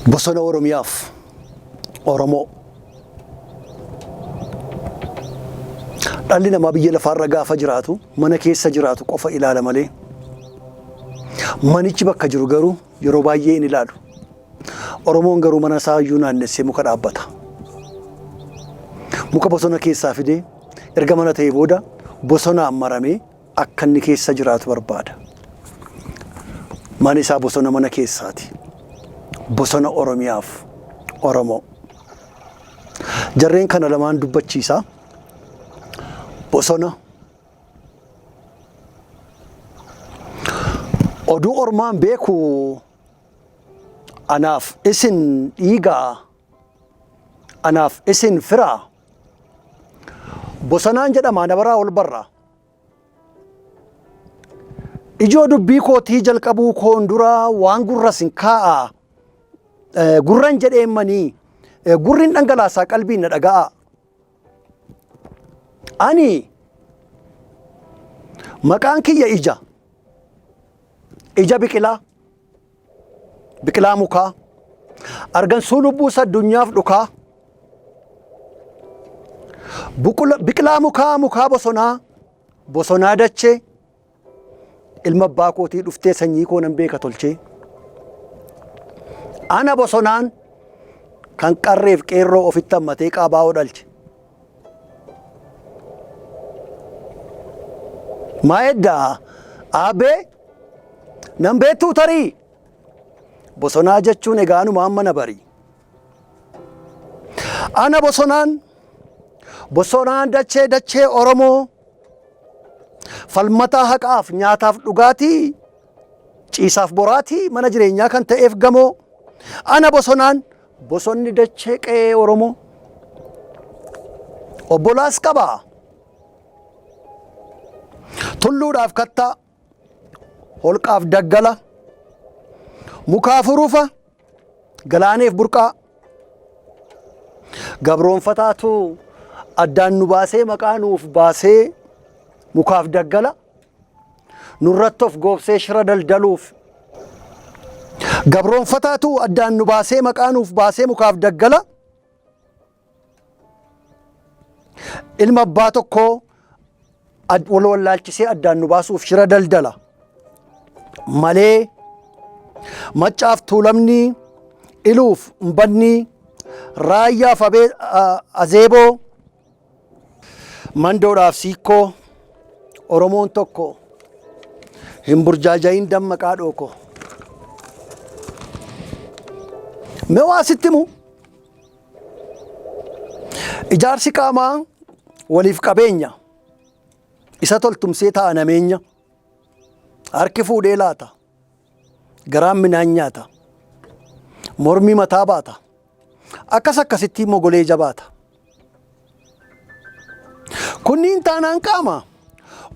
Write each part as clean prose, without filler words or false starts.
Bosona Oromiyaaf Oromoo. Dhalli namaa biyya lafaarra gaafa jiraatu mana keessa jiraatu qofa ilaala malee manichi bakka jiru garuu yeroo baay'ee hin ilaalu. Oromoon garuu mana isaa iyyuu naannessee muka dhaabbata. Muka bosona keessaa fidee erga mana ta'ee booda bosonaan maramee akka inni keessa jiraatu barbaada. Mani isaa bosona mana keessaati. Bosona Oromiyaaf Oromoo. Jarreen kana lamaan dubbachiisa. Bosona. Oduu ormaan beeku anaaf isin dhiigaa anaaf isin firaa. Bosonaan jedhama na baraa ol barraa. Ijoo dubbii kootii jalqabuu koon dura waan gurra sin kaa'a. Gurran jedheen manii gurrin dhangalaasaa qalbiin na dhaga'a. Ani maqaan kiyya ija. Ija biqilaa. Biqilaa mukaa. Argansuu lubbuus addunyaaf dhukaa. Biqilaa mukaa mukaa bosonaa. Bosonaa dachee. Ilma abbaa kootii dhuftee sanyii koo nan beeka tolchee. Ana bosonaan kan qarreef qeerroo ofitti hammatee qaabaa'oo dhalche. Maa eddaa aabbee nan beektuu tarii bosonaa jechuun egaa anuma amma na barii. Ana bosonaan bosonaan dachee dachee Oromoo falmataa haqaaf nyaataaf dhugaatii ciisaaf boraatii mana jireenyaa kan ta'eef gamoo ana bosonaan bosonni dachee qe'ee Oromoo obbolaas qaba. Tulluudhaaf kattaa holqaaf daggala mukaaf hurufa galaaneef burqaa gabroonfataatu addaan nu baasee maqaa nuuf baasee mukaaf daggala nurratti of goobsee shira daldaluuf gabroonfataatu addaan nu baasee maqaa nuuf baasee mukaaf daggala Ilma abbaa tokkoo wal wallaalchisee addaan nu baasuuf shira daldala malee maccaaf tuulamni iluuf umbanni raayyaaf azeeboo mandoodhaaf siikkoo Oromoon tokko hin burjaaja'iin dammaqaa dhooko. Mee waa sitti himu. Ijaarsi qaamaa waliif qabeenya. Isa toltumsee ta'a nameenya. Harki fuudhee laata. Garaan midhaan nyaata. Mormi mataa baata. Akkas akkasitti mogolee jabaata. Kunniin taanaan qaama.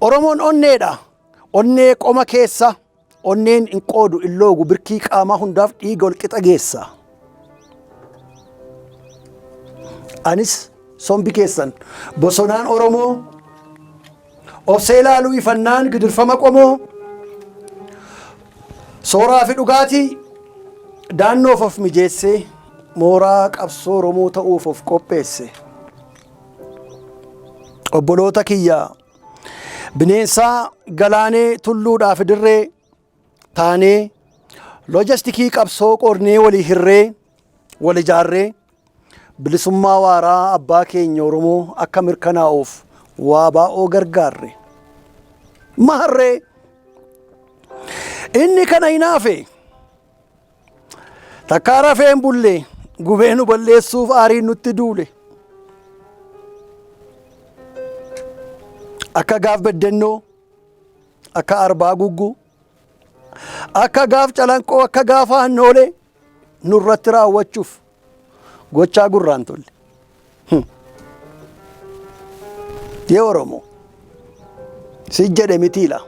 Oromoon onneedha. Onnee qoma keessa. Onneen hin qoodu hin loogu birkii qaamaa hundaaf dhiiga wal qixa geessa. Anis sombi keessan bosonaan Oromoo obsee ilaaluu ifannaan gidirfama qomoo sooraa fi dhugaatii daannoof of mijeessee mooraa qabsoo Oromoo ta'uuf of qopheesse. Obboloota kiyyaa Bineensaa galaanee tulluudhaa fi dirree taanee loojistikii qabsoo qoodnee walii hirree wal ijaarree bilisummaa waaraa abbaa keenya Oromoo akka mirkanaa'uuf waa baa'oo gargaarre. Maharree inni kana hinaafe Takkaa rafee hin bulle gubee nu balleessuuf aariin nutti duule. Akka gaaf beddennoo, akka arbaa gugguu, akka gaaf calanqoo, akka gaafa hannoolee nurratti raawwachuuf gochaa gurraan tolle. Yee Oromoo si jedhe mitiila.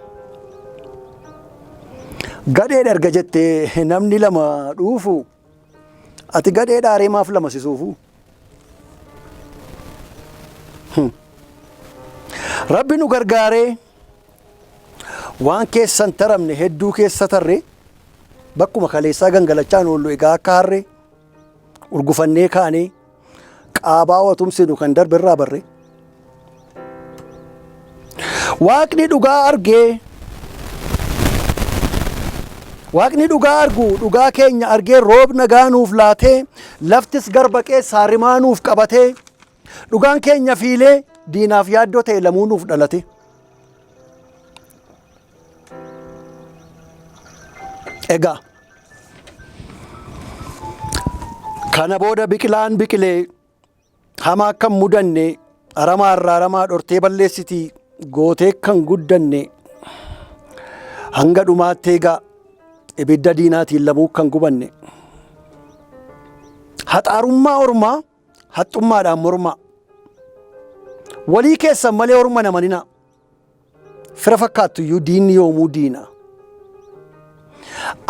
Gadheedha erga jettee namni lama dhuufu ati gadheedha haree maaf lama si suufu? Rabbi nu gargaaree waan keessan taramne hedduu keessa tarree bakkuma kaleessaa gangalachaa nu oollu egaa akka harree. Urgufannee kaanee qaabaa watumsinu kan darbe irraa barre. Waaqni dhugaa argee Waaqni dhugaa argu dhugaa keenya argee roob nagaa nuuf laatee laftis garba keessaa rimaa nuuf qabatee dhugaan keenya fiilee diinaaf yaaddoo ta'e lamuu nuuf dhalate. Egaa kana booda biqilaan biqilee hamaa akka hin mudanne aramaa irraa aramaa dhortee balleessiti gootee kan guddanne hanga dhumaatti egaa ibidda diinaatiin lamuu kan gubanne haxaarummaa ormaa haxxummaadhaan mormaa walii keessan malee orma namanina fira fakkaattu iyyuu diinni yoomuu diina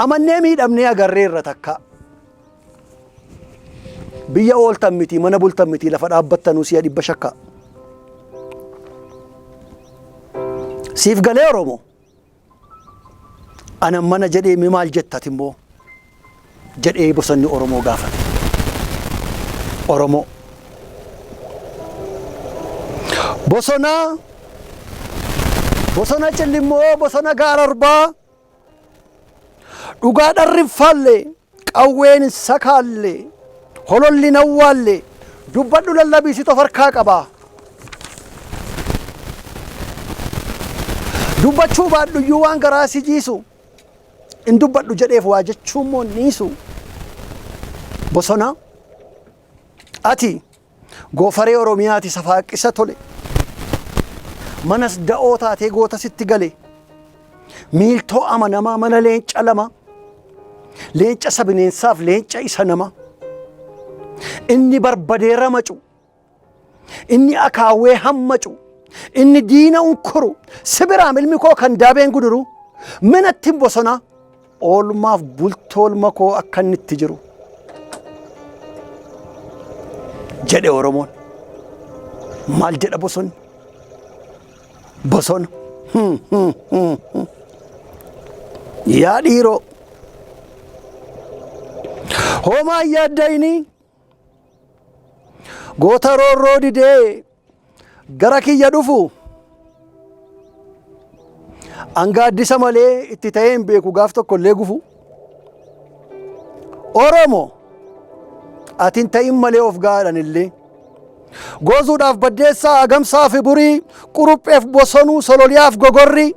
amannee miidhamnee agarreerra takka biyya ooltan miti mana bultan miti lafa dhaabbattanuu si'a dhibba shakka siif galee Oromoo Ana mana jedhee mee maal jetta ati immoo jedhee bosonni Oromoo gaafate. Oromoo. Bosona bosona cillimmoo bosona gaara arbaa dhugaa dharri hin faalle qawween hin sakaalle hololli hin awwaalle dubbadhu lallabii situ of harkaa qaba. Dubbachuu baadhuyyuu waan garaa si jiisu hin dubbadhu jedheef waa jechuu immoo hin dhiisu. Bosona ati goofaree Oromiyaati safaaqqisa tole. Manas da'oo taatee goota sitti gale. Miiltoo amanamaa mana leenca lama. Leenca isa bineensaaf leenca isa nama. Inni barbadee ramacu. Inni akaawwee hammacu. Inni diina unkuru. Sibiraam ilmi koo kan daabeen guduru. Minatti hin bosona. Oolmaaf bultoo ilma koo akka inni itti jiru. Jedhe Oromoon. Maal jedha bosonni? Bosona. Yaa dhiiroo. Homaa hin yaadda'inii. Goota roorroo didee gara kiyya dhufu an gaaddisa malee itti ta'ee hin beeku gaaf tokko illee gufu. Oromo ati hin ta'in malee of gaadhan illee. Goozuudhaaf baddeessaa agamsaa fi burii qurupheef bosonuu sololiyaaf gogorrii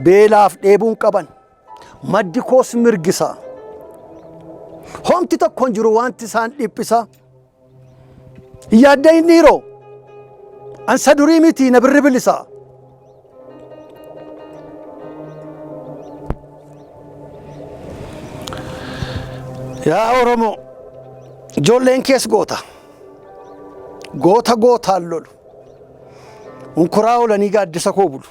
beelaaf dheebuun qaban. Maddi koos mirgisa. Homti tokko hin jiru wanti isaan dhiphisa. Hin yaaddayin dhiiroo. Ansa durii miti na birri bilisa. Yaa Oromoo ijoolleen kees goota. Goota gootaan lolu. Unkuraa oolanii gaaddisa koo bulu.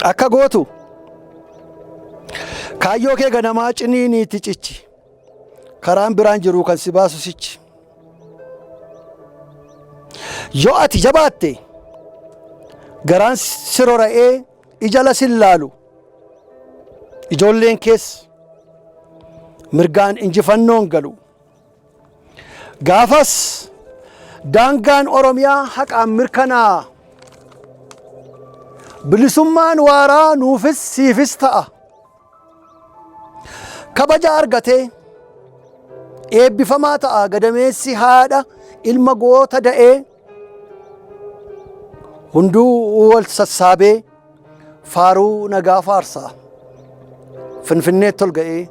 Akka gootu kaayyoo kee ganamaa ciniiniitti cichi. Karaan biraan jiru kan si baasu sichi. Yoo ati jabaatte garaan si rora'ee ija la sin laalu. Ijoolleen kees mirgaan injifannoon galu. Gaafas daangaan Oromiyaa haqaan mirkanaa'a. Bilisummaan waaraa nuufis siifis ta'a. Kabaja argatee eebbifamaa ta'a gadameessi haadha ilma goota da'ee hunduu wal sassaabee faaruu nagaa faarsa. Finfinneetti ol ga'ee.